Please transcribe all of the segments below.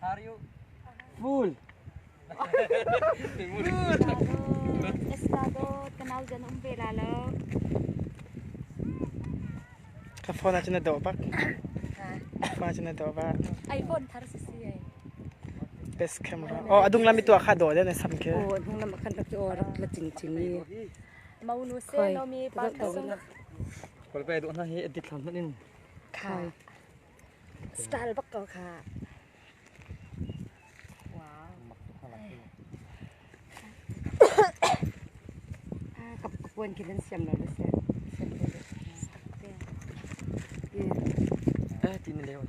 Full. Ka phone ah cun na dawh bak. Phone ah cun na dawh bak. iPhone thar si si ai. Best camera. Oh, adung lam i tuah kha dawh deuh na sam khi. Aw, hnung lam ah khan rak aw rak la cing cing i. Maunu se no mi pa sung. Kolpe duh hna hi edit thlam hmanh in. Kha. Style bak ko kha. Ka puan khi nan siam lo le se. Eh ti ni leo.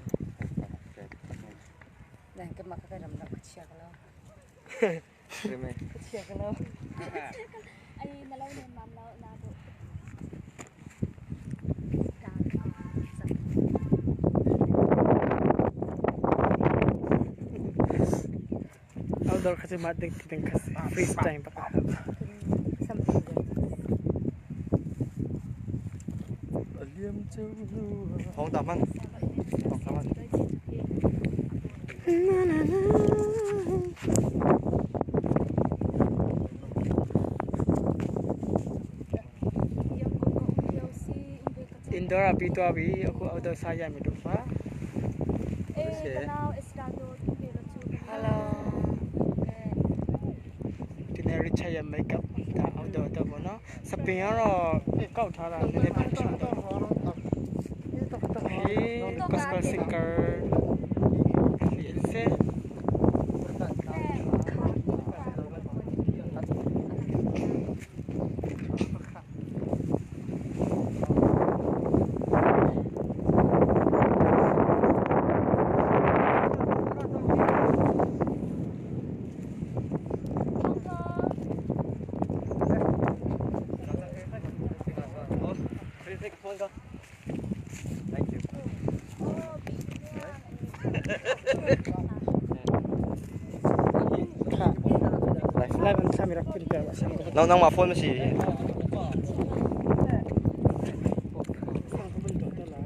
Nan ka mak ka ram lo ka chia ka lo. Ka chia ka lo. Ai na lo ne mam lo na do. Outdoor kha cu mah ding ti ding kha si. Free time bak. Thong ta man. Thong ta man. Indoor ah pi tuah bi aku outdoor sa ya mi du fa. Hello. Tine richaya makeup ta outdoor ta bo no. Saping ro kau tha la ne phan chim to. Hi gospel singer hi se. Thank you. Kha. Live an thla mi rak pin pe wa sam ko. Nang nangmah phone ma si. Sang ko bun to ta la.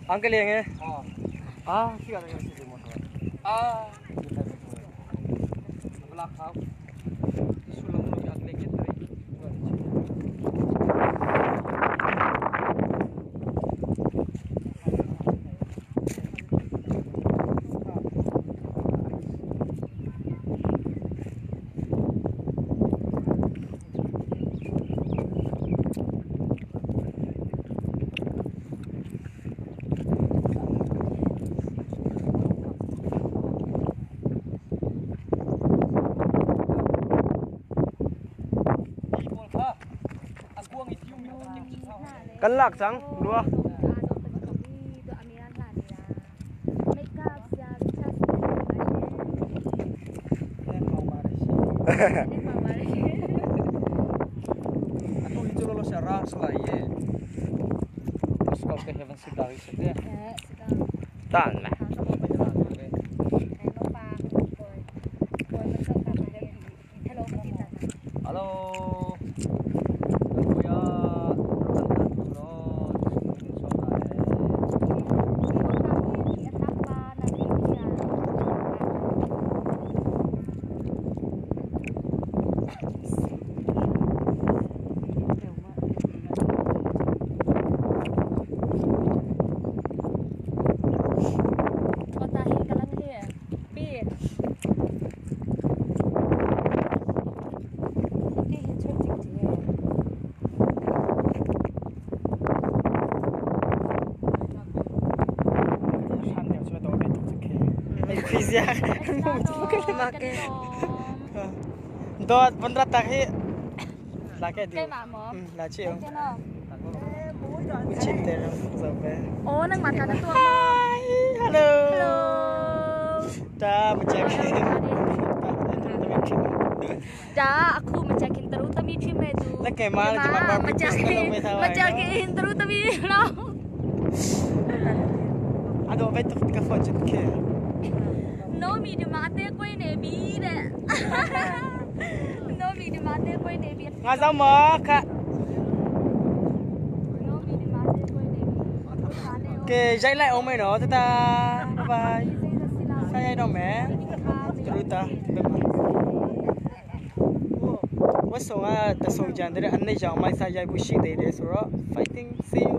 Angkel yang eh? Ah, si ada yang si motor. Ah. Belakang. Sulung lu yang lagi tadi. Kan lak cang rua. Atu hi cu lo sia rang salai ye. Skop ke heaven si dari se te. Tan la. Hello. Kuya. Dot bon rat tak hi la ke diu. La chiu. Chim te ram zo ve. Oh, nang mata na tua. Hi. Hello. Hello. Ta mu che ke. ဒါအခုမကြခင်တရုသမီးဖြစ်မဲ့သူ လက်ကဲမလေးဒီမှာ Barbie မကြခင် လုပ်ပေးထားပါ မကြခင်တရုသမီးနော် အတော့ဘယ်တော့ကဖော်ချစ်ခဲ နိုမီဒီမှာအသေးကွေးနေပြီတဲ့နိုမီဒီမှာအသေးကွေးနေပြီ ငါဆောင်မခ နိုမီဒီမှာအသေးကွေးနေပြီဒါနဲ့ ကဲရိုက်လိုက်အောင်မယ်နော်တတာဘိုင်ဘိုင်ဆက်ရိုက်တော့မယ်သူတို့တာဒီဘက်မှာဝတ်ဆောင်ကတဆုံကြံတဲ့အနှစ်ရောင်မိုက်ဆက်ရိုက်ဖို့ရှိသေးတယ်ဆိုတော့ fighting see you.